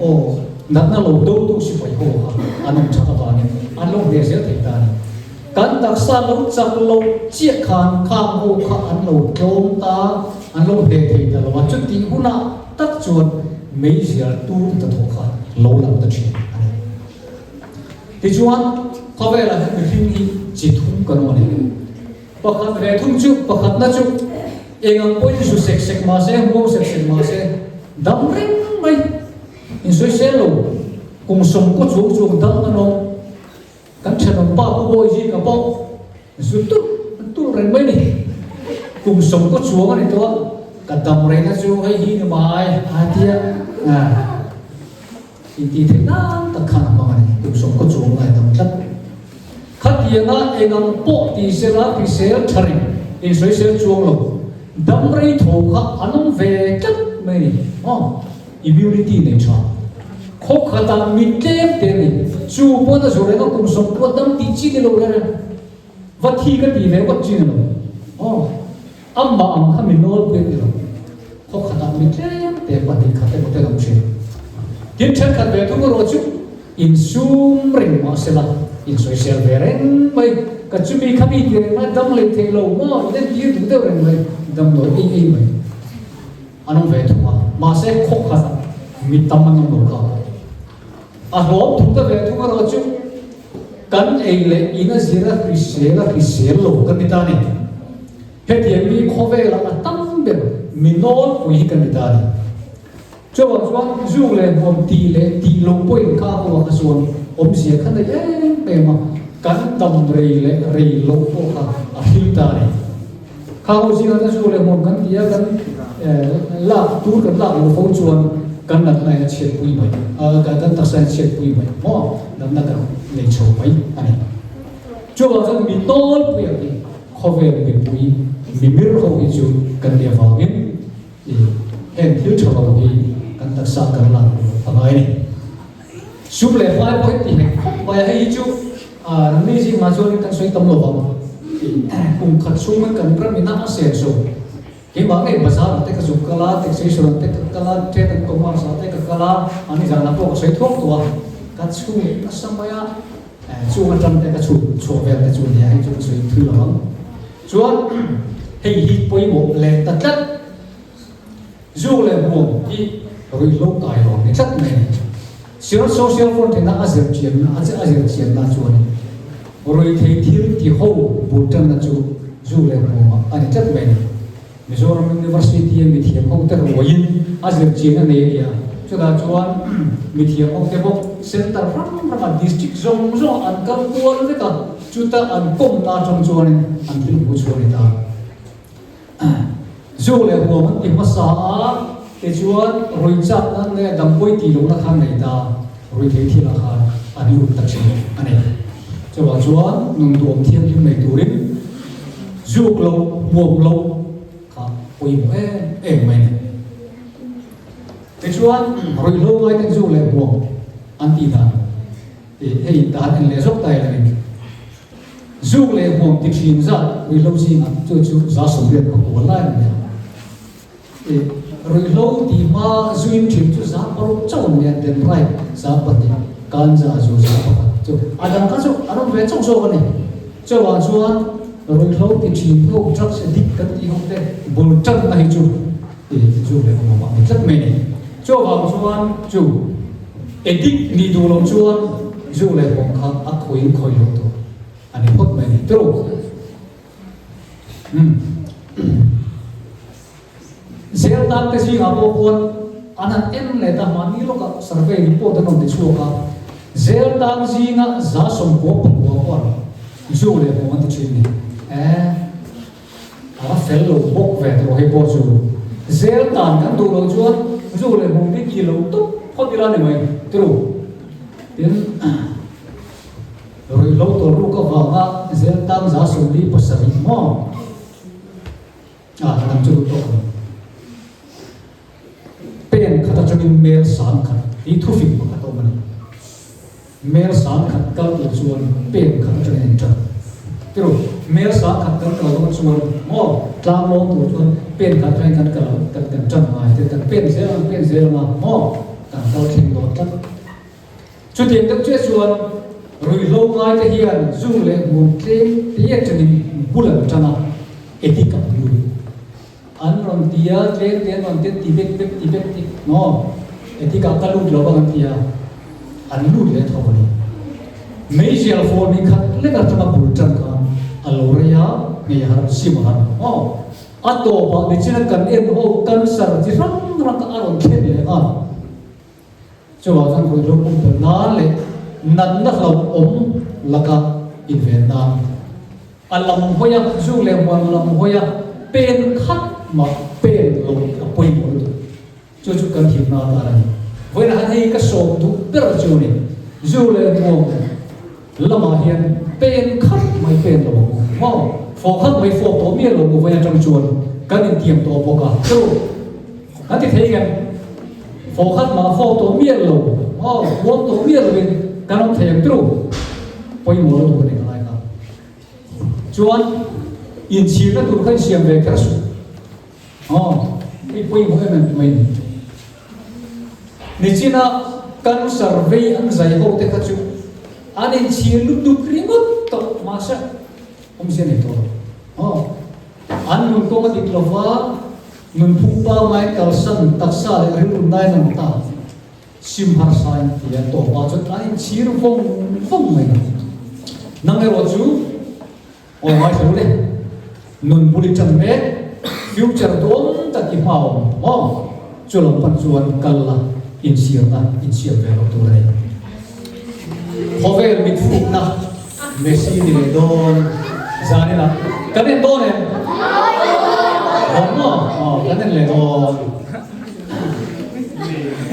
[SPEAKER 1] aw natna lo dotu sipai ho kha an awm that avangin an lo hne zel thei ta a ni. Kan taksa lo chak lo chiah khan khang ho kha an lo tlawm ta, an lo hne thei ta lo a, chutih hunah tak chuan meizial tur hnathawh kha lo lang ta thin a ni. Tichuan, khawvelah hian mihring hi chi thum kan awm a ni. Pakhat ve thum chu, pakhatna chu eng ang pawhin zu sek sek mah se, huau sek sek mah se, dam reng mai, insawisel lo, kum 90 chuang chuang dam an awm. Kan thenawm pa Pu Bawihi ka pawh zu tulh tulh reng mai ni. Kum 90 chuang a ni tawh a, ka dam reina chu hei hi ni mai a ti a. Intih theih nan tak khan a hmang a ni, kum 90 chuang lai dam tlat. Khatianga eng ang pawh ti sela hrisel tha reng, insawisel chuang lo, dam rei tho kha an awm ve tlat mai ni. Aw. Immunity nei tha. Khaw khatah mi tlem te a ni. Chu pawn a zawh reng a kum 90 dam tih chi ni lo reng reng. Va thi ka tih ve ngawt chi ni lo. Aw. Amah ang kha mi nawlpui a ni lo. Khaw khatah mi tlem te. te 2 khat emaw te an awm thin. Tin, thenkhat ve thung erawh chu insum reng mah sela, insawisel ve reng mai, ka chumi kha mi ti reng mai, dam leh theih lo maw, inentir duh deuh reng mai, damdawi ei ei mai an awm ve thung a, mahse khaw khatah mi tam an awm lo kha. A hlawm thung ta ve thung erawh chu kan ei leh in a zir a hrisel a hrisel lo kan ni ta a ni. Hetiang mi khawvelah a tam ber mi nawlpui hi kan ni ta a ni. Chuvang chuan zuk leh hmuam tih leh tih lo pawhin kha a huang a chuan awmzia kha nei em em a, kan dam rei leh rei loh pawh kha a hril ta a ni. Kha ho zingah chuan zuk leh hmuam kan ti a, kan lak tur kan lak loh fo chuan kan natna in a chhiatpui mai, kan taksa in a chhiatpui mai maw, natna kan nei chho mai a ni. Chuvang chuan mi nawlpui ang hi khawvel mipui mimir ho hi chu kan nih avangin, I heng thil tha lo hi kan taksa kan lak luh a ngai a ni. Sum leh hmai pawh hi ti hek khawp mai a, hei hi chu ramri zingah chuanin kan sawi tam lo vang. Kum khat chhungin kan ram ina a sen so. Keimah ngei bazar ah te ka zuk kal a, taxation ah te ka kal a, trade and commerce ah te ka kal a, ani zanah pawh ka sawi thuak tawh a, ka chhut nasa mai a, chung atang te ka chhut chhuah vel te chu a nia, hei chu ka sawi thui lo ang. Chuan hei hi pawimawh leh ta tlat, zuk leh hmuam hi ruihhlo kai lo ni tlat mai a ni. Sir Social Front ina a zir chianna a zir chianna chuanin ruihthei thil ti ho bul tanna chu zuk leh hmuamah a ni tlat mai a ni. Mizoram University a mithiam ho te ruaiin a zir chian a nei a nia. Chutah chuan mithiam ho te bawk center hrang hrangah district zawng zawngah an kal kual vek a, chuta an kawmna atang chuanin an thil hmuh chhuah a ni ta. Zu leh huam an ti hmasa a, tichuan rui chak nan leh dampuai tih lohna khan nei ta, rui thei thilah khan an lut ta thin a ni. Chuvang chuan nun duhawm thianghlim nei turin zuk loh, hmuam loh kha pawimawh em em mai a ni. Tichuan ruihhlo ngaiten zuk leh hmuam an tih dan tih hei dan en leh zawk ta ila ni. Zuk leh hmuam ti thin zat ruihhlo zingah chu chu 80% lai a ni a. Ruihhlo tih hma zuin thin chu 6% chauh an ni a, Denraip 2%, Ganja zu 1% chu a dang kha chu an awm ve chauh zawk a ni. Chuvang chuan ruihhlo ti thin ho drugs addict kan tih ho te bul tanna hi chu zu leh awm a ni tlat mai a ni. Chuvang chuan chu addict nih duh loh chuan zu leh awm kha a khawiin khawi loh tur a ni phawt mai a ni. Turu. Zel tan te zingah pawh khuan an han en leh ta mahni lawkah survey report an rawn ti chhuak a, zel tan zinga 99% pawh zu leh hmuh an ti thin ni. Eh, a va fel lo bawk ve tawh hei pawh chu. Zel tan kan duh loh chuan zu leh hmuh hi ti lo tawp phawt ila ni mai, true. Tin. Ruihhlo tawlruk avanga zel tang 47 maw? Ah, ka dang chu duh tawk ang. Pen khat atangin mel 10,000 hi thufik pakhat a awm a ni. Mel 10,000 kal tur chuan pen khat atangin in tan. Tiru, mel 10,000 kan kal dawn chuan maw, tlang lawm tur chuan pen khat atangin kan kal kan kan tan ngai te, kan pen zel ang pen zel anga maw, kan kal thleng dawn tlat. Chutiang deuh chiah chuan ruihhlo ngaite hian zu leh hmun tlem te atangin bul an tan a, edik an lut. An rawn ti a, tlem te an rawn ti a, ti vek vek ti vek ti maw, edik ah ka lut lo vang an ti a, an lut leh tho a ni. Meizial fawn hi khat lek atanga bul tan khan a lo rei a, hmei a har, sim a har maw. A tawpah nichina kan en ho cancer chi hrang hrang kha a rawn thlen leh nghal. Chuvang chuan ruihhlo pumpelh nan leh natna hlauhawm laka inven nan a lam hawi a, zu leh hmuan lam hawi a pen khat mah pen lo hi a pawimawh lutuk. Chu chu kan himna atan a ni. Vawiinah hian hei ka sawm duh ber chu a ni. Zu leh hmuam lamah hian pen khat mai pen lo ang u. Maw? Fawh khat mai fawk tawh miah lo ang u vawiin atang chuan kan intiam tawh bawk a. Chu kan ti thei ngem? Fawh khat mah fawk tawh miah lo, maw? Huam tawh miah lovin kan awm thei ang tru. Pawimawh lutuk a ni ka lai kha. Chuan inchhirna tur kha insiam ve kher suh. Aw, hei pawimawh em em mai ni. Nichina cancer vei an zai ho te kha chu an inchhir lutuk ringawt tawh mahse awmzia nei tawh lo. Aw, an nun kawng a dik lova, nunphung pangngai kalsan taksa leh rilru nai an awm ta. Sim harsa in ti a tawp ah chuan an inchhir vawng vawng mai a. Nang erawh chu aw ngaithla ru le, nun bul i ṭan mek, future duam tak i hma awm maw? Chu lam pan chuan kal la, inchhirna insiam ve loh tur a ni. Khawvel mitfukna Messi ni leh dawn zanin ah kan en dawn em? Dawn maw? Aw kan en leh dawn.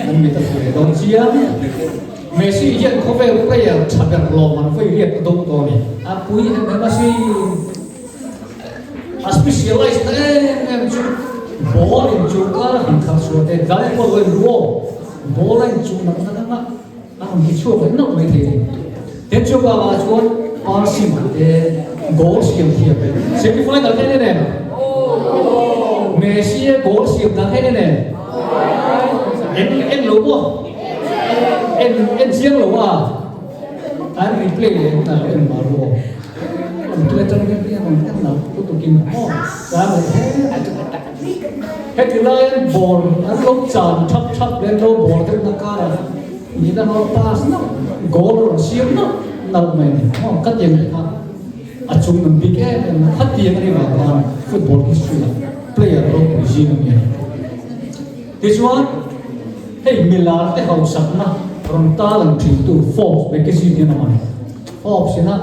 [SPEAKER 1] An mit a fu leh dawn chiang. Messi hian khawvel player tha ber lawm an vawi riat a dawng tawh a ni. A pui em em a si. A specialize na em em chu ball in chu kar a han khalh chhuah te tlai pawh lo in ruo ball a in chuh nak nak a a rawn ti chhuak leh nauh mai thei a ni. Tin chu bakah chuan passing te goal siam thiam te semi final te en em? Messi a goal siam dan en en em? En en lo maw? En en chiang lo a? An replay leh hunah lo en mah ru aw. An tui atang hian hian an en lo lutukin maw? Chang leh he Heti laiin ball an lo chan thap thap leh an lo ball deuhna karah nihna an lo pass nauh, goal a rawn siam nauh nauh mai a ni. Maw ka tiang leh kha a chung an bik em em a, khatiang a ni vang khan football history ah player ropui zing a ni a. Tichuan hei milar te hausakna rawn tarlang thintu Forbes magazine hian a hman. Forbes ina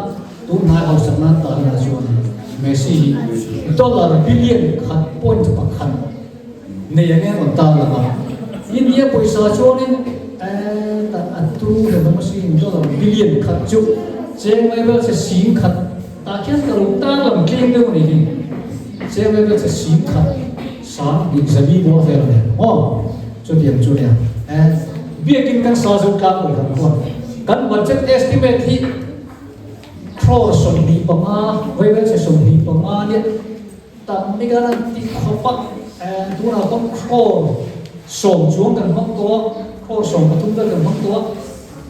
[SPEAKER 1] Tunhnai hausak nan tarna chuan Messi hi dollar billion khat point pakhat nei ang em an tarlang a. India pawisa chuanin a tu hlem a machine dollar billion khat chu cheng mai vel che sing khat tah khian ka lo tarlang tlem deuh a nih hi. Cheng mai vel che sing khat sang hnih zali bawr vel a ni ang maw? Chutiang chu nia. Biakin kan sa zo tlang awih ang khuan kan budget estimate hi Crore 25, vawivelche 25 nia tam bik a lan tih khawp a, tunah pawh crore 10 chuang kan hmang tawh a, crore 13 vel kan hmang tawh a,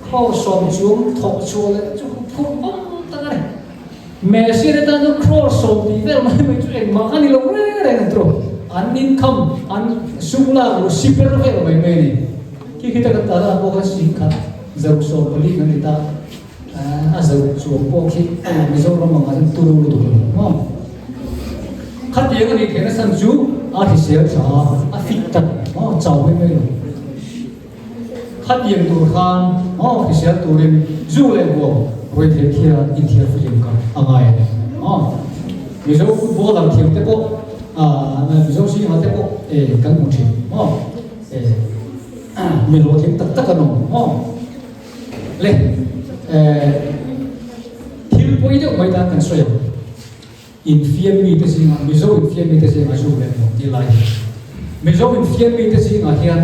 [SPEAKER 1] crore 10 chuang thawk chhuah leh chu huphurh awm tak a ni. Messi te tan chuan crore 10 tih vel mai mai chu engmah a ni lo reng reng ang tawh, an income, an sum lak luh siper vel mai mai a ni. Khi khi taka tala pawh khan 10,000 zaruk 14 kan ti ta. A zo chuang pawh khi Mizoram angah chuan turu lutuk a ni maw? Khatiang a nih theihna chhan chu a hrisel tha a, a fit tak maw? Chau mai mai lo. Khatiang tur khan maw hrisel turin zu leh huam ruaithei thian inthiar fihlim kha a ngai a ni maw? Mizo footballer thiam te pawh Mizo zingah te pawh kan hmu thin maw? Mi hlawhtling tak tak an awm maw? Le, eh, thil pawi deuh mai tan kan sawi ang. Infiam mite zingah, Mizo infiam mite zingah zu leh nuam tih lai hi. Mizo infiam mite zingah hian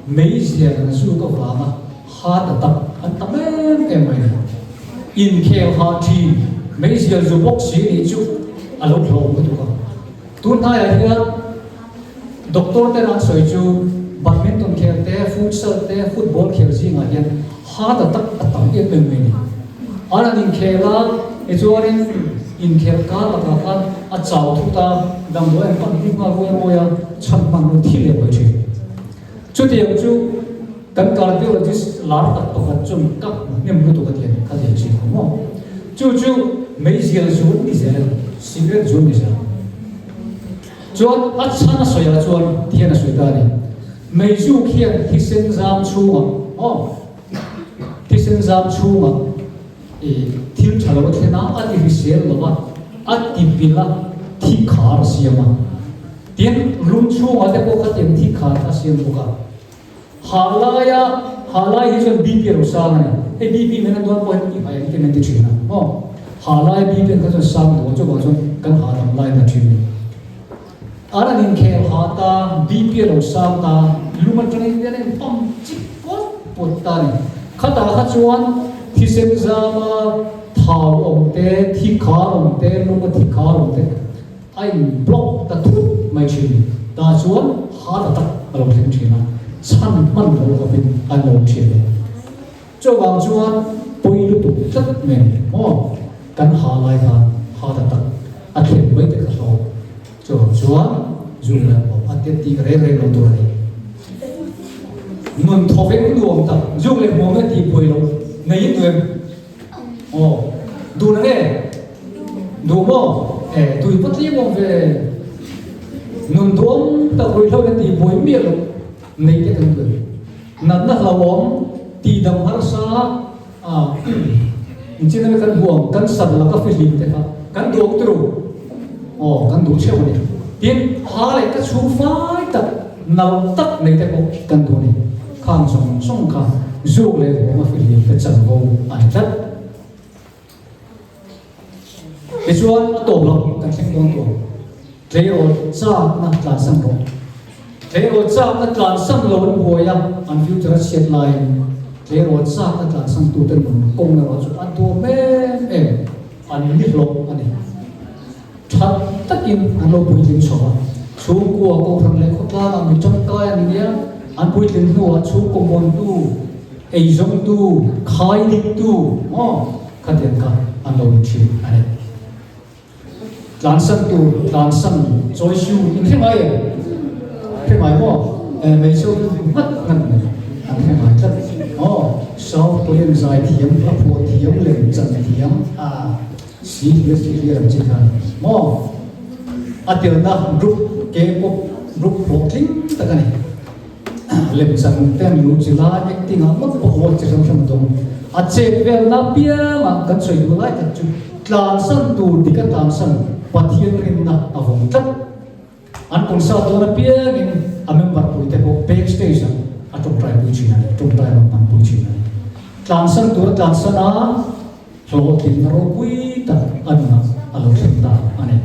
[SPEAKER 1] meizial an zuk avanga heart attack an tam em em mai a ni. Inkhel hah thin meizial zu bawk si nih chu a lo hlawm lutuk a. Tun hnaiah hian Doctor ten an sawi chu badminton khel te, futsal te, football khel zingah hian heart attack a tam em em mai a ni. An han inkhel a, tichuanin inkhel kar lakah khan a chau thut a, damdawi an pan hnu nghal ruai ruai a, chhan hman lo thi leh mai thin. Chutiang chu kan cardiologist lar tak pakhat chuan ka hmu hnem lutuk a ti a ni, kha ti chin ang maw? Chu chu meizial zun ni zel a ni, cigarette zun ni zel. Chuan a chhan a sawi ah chuan ti hian a sawi ta a ni, Meizuk hian thisen zam chhungah aw, thisen zam chhungah i thil tha lo a thlen a, a ti hrisel lo va, a ti pilh a, thi khar a siam a. Tin, lung chhungah te pawh khatiang thi khar kha a siam bawk a. Ha laia, ha lai hi chuan BP a lo sang a ni. Hei BP men an dawn pawh hian tih hai ang ten an ti thin a maw? Ha laia BP an kha chuan sang duh a, chuvang chuan kan ha dam lai ta thin a ni. An an inkhel ha ta, BP a lo sang ta, lung atangin hian a in pump chik puat puat ta a ni. Khatah kha chuan thisen zama thau awm te, thi khar awm te, lunga thi khar awm te, A in block ta thut mai thin. Tah chuan heart attack a lo thleng thin a. Chhan hman lo khawpin an lo ṭhian e. Chuvang chuan pawi lutuk tlat mai a ni maw? Kan ha lai khan ha ta tak a thlen mai te kha hlawm. Chuvang chuan zu leh bawm a tet tih reng reng lo tur a ni. Nun thawveng nuam tak zu leh hmuam e tih buai loh nei in duh em? Aw, duh na nge? Duh maw? E, tui pawh tlem awm ve. Nun duhawm tak ruihhlo na tih buai miah loh nei te kan duh em? Natna hlauhawm, tihdam harsa a nichin ami kan huam, cancer laka fihlim te kha kan duh awm turu? Aw, kan duh theuh a ni. Tin, ha leh ka chhung fai tak, nalh tak nei te pawh kan duh a ni. Khang zawng zawng kha zuk leh huam a fihlim te chanvo a ni tlat. Tichuan, a tawp loh kan thleng dawn tawh ang. Tleirawl chakna tlansan rawh. Tleirawl chakna tlansan lo an buai a, an future a chhiat laiin tleirawl chakna tlansan tute nun kawng erawh chu a duam em em, an ni hlawh a ni. Tha takin an lo puitling chho a, chhungkua kohhran leh khawtlangah mi tangkai an nia, an puitling hnuah chhungkaw muantu, eizawngtu, khaidiktu maw khatiang kha an lo ni thin a ni. Tlansan tur tlansan chawi siu in hre ngai em? Hre ngai maw? Eh hmeichhe ho chu nghat nghat mai an hre ngai tlat. Aw South Korean zai thiam, hla phuah thiam, lem chan thiam a si hlir si hlir ang chi kha maw? A telna group K-pop group hlawhtling tak a ni. Lemchan te an luh chi lai, acting ah ngawt pawh award chi hrang hrang a dawng. A chet velna piangah kan sawi duh lai tak chu tlansan tur dik a tlansan Pathian rinna a vawng tlat. An concert dawn apiangin a member pui te pawh back stage ah a tawngtai pui thin a ni, tawngtai rawn hman pui thin a ni. Tlansan tur a tlansan a. Hlawhtlinna ropui tak a nunah a lo thleng ta a ni.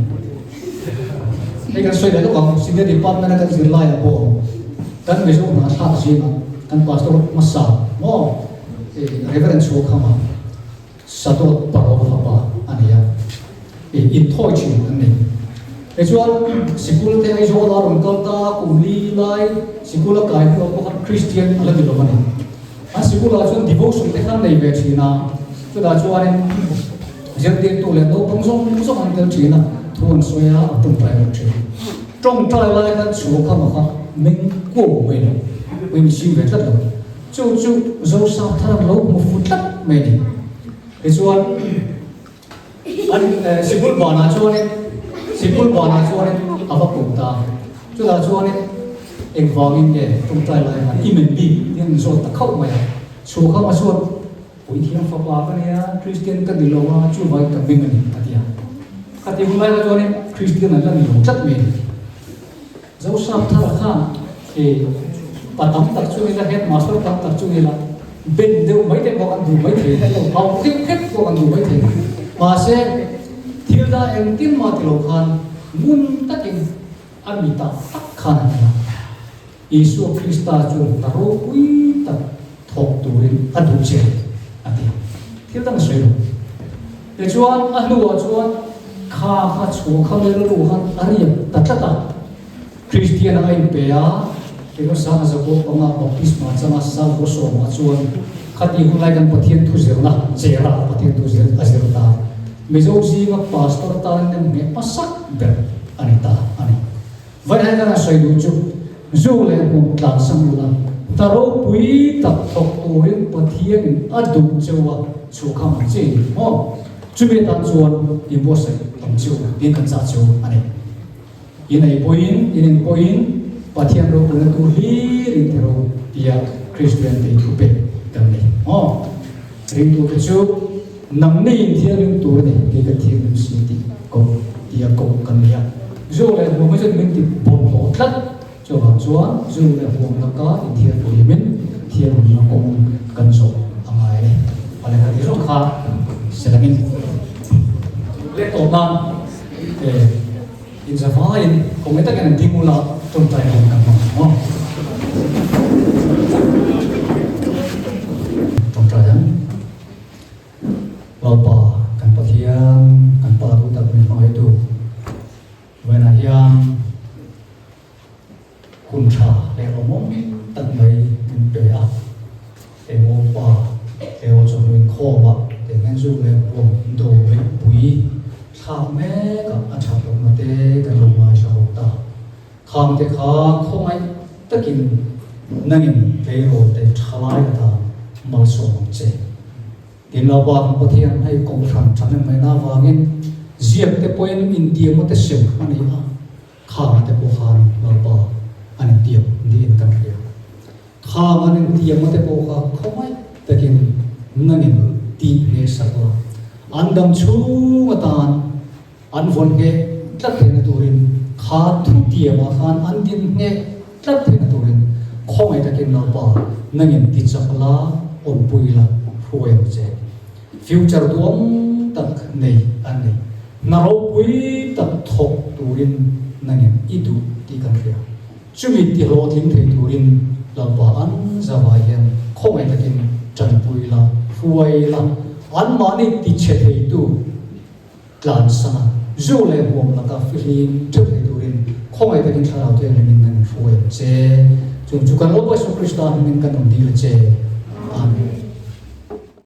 [SPEAKER 1] Hei kan sawi leh lawk ang, Senior Department a kan zir laiah pawh kan Mizo hna thlak zingah kan Pastor hmasa maw Reverend Chhuakhama Sadawt Parova fapa a nei a, inthawi thin an nei. Tichuan sikul te Aizawl a rawn kal ta kum li lai sikul a kai hnuah pawh khan Kristian a la ni lo a ni. An sikulah chuan devotion te khan nei ve thin a, chutah chuanin zirtirtu leh naupang zawng zawng an tel thin a, thu an sawi a, an tawngtai bawk thin. Tawngtai lai khan chhuah kha maka meng kuau mai lo, mai mi ching ve tlat lo. Chu chu Zosap thar an lo hmu fu tlat mai a ni. Tichuan An sikul banah chuanin sikul banah chuanin a va kum ta. Chutah chuanin engvangin nge tawngtai lai khan i men bik tih an zawt ta khauh mai a. Chhuakhama chuan Puithiam fapa ka nia, Kristian ka ni lo a, chuvangin ka meng a ni a ti a. Khati hun lai kha chuanin Kristian an la ni lo tlat mai a ni. Zosap thar khan e pa tam tak chu ila headmaster tam tak chu ila ben deuh mai te pawh an duh mai thei hau deuh hlek pawh an duh mai thei mahse thil da engtin mah ti lo khan ngun takin a mitah tak khan an en a Isua Krista chu hna ropui tak thawk turin a duh che a ti thil dang a sawi lo. Tichuan, a hnuah chuan kha kha chhuah kha rilru khan a riak ta tlat a. Kristian a inpe a, Kenosanga Zakua panga baptisma changa Salvo sawmah chuan khati hun lai kan Pathian thu zirna chera Pathian thu zir a zir ta. Mizo zinga pastor tan nem ngheh hmasak ber a ni ta a ni. Vaihai kan a sawi duh chu zu leh hmun tlansan ula, hna ropui tak thawk turin Pathianin a duh cheu a, chhuah kha man che ni maw? Chumi atan chuan in buatsaih ang cheu tiin kan chah cheu a ni. In ei pawhin, in en pawhin Pathian ropuina tur hlir in ti ro tia Kristian te thu pek kan nei maw? Ringtute chu nangni in thianghlim tur a ni, kei ka thianghlim si tih koh tia koh kan ni a. Zu leh huam hi chuan min ti bawlhhlawh tlat. Chuvang chuan zu leh huam laka inthianghlimin thianghlimna kawng kan zawh a ngai a ni. A lehkha ti zawng kha selangin leh tawp nan inzavaiin kawng takin an ding ula tawngtai hun kan hmang ang aw. Tawngtai ang. Lalpa kan Pathian, kan Pa duh tak min hmangaihtu vawiinah hian hun tha leh awmawm tak mai. leh bawm do beihpui thlak mekah a that lohna te kan lo ngaithla ho ta. Khangte kha khawngaih takin nangin tleirawl te thalai atan malsawm ang che. Tin lo bak Pathian hei kohhran tha nem mai na avangin ziak te pawhin intiamna te sem a ni a, khang te pawh khan Lalpa an intiam niin kan hria. Khang an intiamna te pawh kha khawngaih takin nangin tih nge sak la, an dam chhung atan An vawn ngheh tlat theihna turin kha thutiamah khan an din ngheh tlat theihna turin khawngaih takin Lalpa nangin ti chak la, awmpui la, hruai ang che. Future duang tak nei an ni. Hna ropui tak thawk turin nangin i duh tih kan hria. Chumi ti hlawhtling thei turin Lalpa an zavai hian khawngaih takin tanpui la, hruai la, anmahni ti chhe theitu, Tlan sana zu leh huam laka fihlim teuh thei turin khawngaih takin Thlarau Thianghlim in nan hruai ang che. Chung chu kan Lalpa Isu Krista hmingin kan rawn dil a che. Amen.